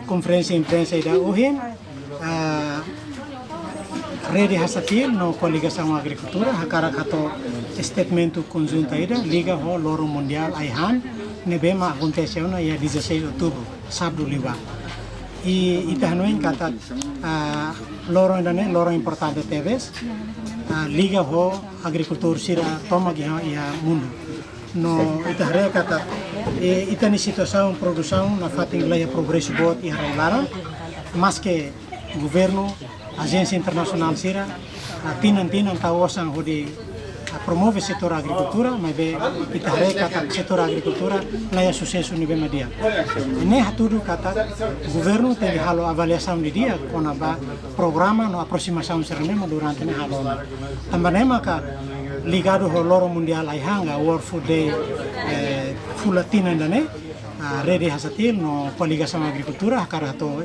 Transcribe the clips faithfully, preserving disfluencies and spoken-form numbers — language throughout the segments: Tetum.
Konferénsia imprensa ida ohin, ah, Rede HASATIL no Koligasaun Agrikultura hakarak hato'o statement konjunta ida liga ho loron mundiál ai-han ne'ebé mak akontese ona iha dezasseis outubru, sábadu liubá. I ita hanoin katak, ah, loron ida-ne'e loron importante tebes, ah, liga ho agrikultór sira tomak iha, iha mundu. No ita haree katak, eh, ita-nia situasaun produsaun nafatin laiha progresu boot iha rai-laran, maske governu, ajénsia internasionál sira, ah, tinan-tinan tau osan hodi, ah, promove setór agrikultura, maibé ita haree katak setór agrikultura laiha susesu ne'ebé mak di'ak. Ne'e hatudu katak governu tenke halo avaliasaun didi'ak kona-ba programa no aproximasaun sira ne'ebé mak durante ne'e halo. Tanba ne'e maka ligadu ho loron mundiál ai-han ka World Food Day, eh, fulan tinan ida-ne'e, ah, Rede HASATIL no Koligasaun Agrikultura hakarak hato'o,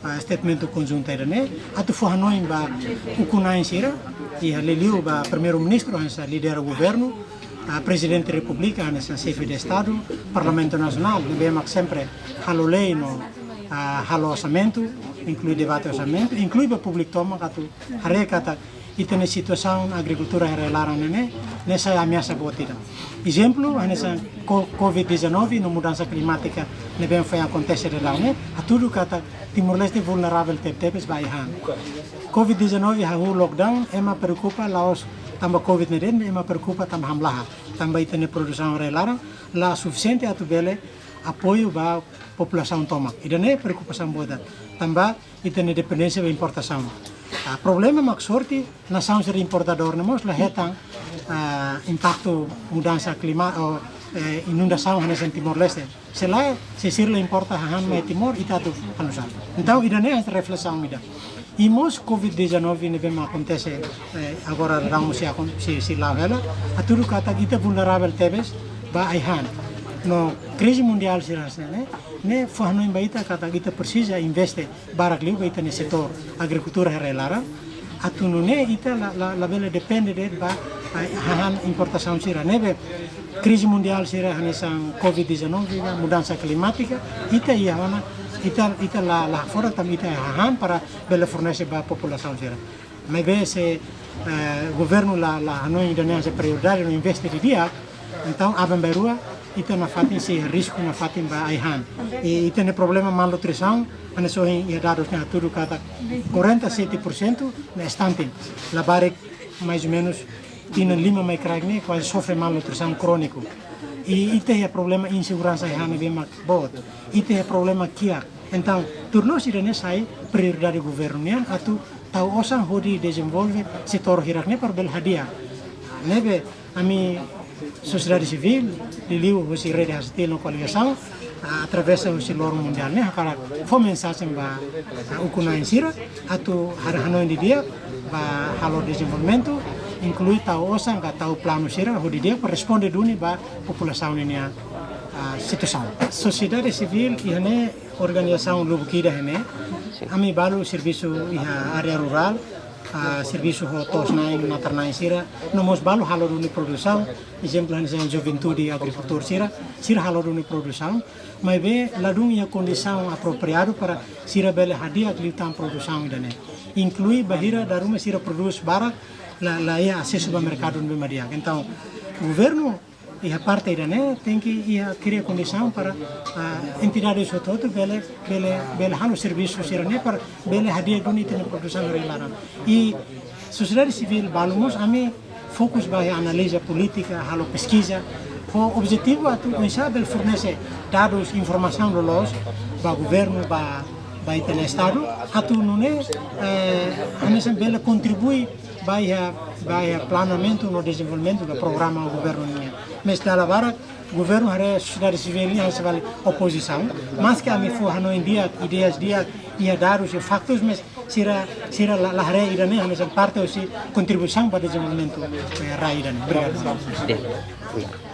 ah, statement konjunta ida-ne'e atu fó hanoin ba ukun-na'in sira, iha liuliu ba Primeiru-Ministru hanesan lidera governu, ah, Prezidente Repúblika hanesan Xefe de Estadu, Parlamentu Nasionál ne'ebé mak sempre halo lei no, ah, halo orsamentu, inklui debate orsamentu, inklui ba públiku tomak atu haree katak ita-nia situasaun agrikultura iha rai-laran ne'e, ne'e sai ameasa boot ida. Ezemplu, hanesan ko-, covid dezanove no mudansa klimátika ne'ebé foin akontese daudaun ne'e, hatudu katak Timor-Leste vulneravel tebetebes ba ai-han. Covid dezanove hahú lockdown, ema preokupa la'ós tanba covid ne'e de'it, ema preokupa tanba hamlaha, tanba ita-nia produsaun rai-laran la sufisiente atu bele apoiu ba populasaun tomak. Ida-ne'e preokupasaun boot ida, tanba ita-nia dependénsia ba importasaun. Ah, problema mak sorte, nasaun sira importadór ne'e mós la hetan, ah, impaktu mudansa klima ou, eh, inundasaun hanesan Timor-Leste. Se lae, se sira la importa hahán mai Timor, ita atu halo nu'usá. Entaun, ida-ne'e reflesaun ida. I mós covid dezanove ne'ebé mak akontese, eh, agora daudaun mós sei akon-, sei, sei la'o hela, hatudu katak ita vulneravel tebes ba ai-han. No krize mundiál sira hanesan ne'e, ne'e fó hanoin ba ita katak ita presiza investe barak liu ba ita-nia setór agrikultura iha rai-laran. Atu nune'e ita la, la, labele depende de'it ba, ah, hahán importasaun sira. Ne'ebé krize mundiál sira hanesan covid dezanove ka mudansa klimátika, ita iha ona, ita, ita la, la hakfodak tanba ita iha hahán para bele fornese ba populasaun sira. Maibé se, eh, governu la, la hanoin ida-ne'e hanesan prioridade no investe didi'ak, entaun aban-bainrua ita nafatin sei risku nafatin ba ai-han. I ita-nia problema malnutrisaun, hanesan ohin iha dadus ne'e hatudu katak quarenta e sete por cento ne'e stunting. Labarik mais ou menus tinan lima mai kraik ne'e kuaze sofre malnutrisaun króniku. I ita iha problema inseguransa ai-han ne'ebé mak boot. Ita iha problema kiak. Entaun, tuir loos ida-ne'e sai prioridade governu nian atu tau osan hodi dezenvolve setór hirak ne'e para bele hadi'a. Ne'ebé ami sosiedade sivíl, liuliu husi Rede HASATIL no Koligasaun, ah, através husi loron mundiál ne'e hakarak fó mensajen ba, ah, ukun-na'in sira atu halo hanoin didi'ak ba halo dezenvolvimentu, inklui tau osan ka tau planu sira hodi di'ak para responde duni ba populasaun ninia, ah, situasaun. Sosiedade sivíl iha ne'e organizasaun lubuk ida iha ne'e. Ami balu servisu iha área rurál, ah, servisu ho to'os-na'in, natar-na'in sira, no mós balu halo duni produsaun, ezemplu hanesan juventude agrikultór sira, sira halo duni produsaun, maibé ladún iha kondisaun apropriadu para sira bele hadi'a liután produsaun ida-ne'e. Inklui bainhira dala ruma sira prodús barak, la, la iha asesu ba merkadu ne'ebé mak di'ak. Entaun, governu iha parte ida-ne'e tenke iha kria kondisaun para, ah, entidade hotu-hotu bele, bele, bele halo servisu sira-ne'e para bele hadi'a duni ita-nia produsaun iha rai-laran. I sosiedade sivíl balu mós ami fokus ba iha analiza polítika, halo peskiza, ho objetivu atu oinsá bele fornese dadus, informasaun loloos ba governu, ba, ba ita-nia Estadu, atu nune'e, eh, hanesan bele kontribui ba iha, ba iha planeamentu no dezenvolvimentu ka programa governu nian. Maibé dala barak, governu haree sosiedade sivíl nian hanesan fali opozisaun, maske ami fó hanoin di'ak, ideias di'ak, iha dadus, iha faktus, maibé sira, sira la, la haree ida-ne'e hanesan parte husi kontribuisaun ba dezenvolvimentu, eh, rai ida-ne'e. Obrigadu. Di'ak.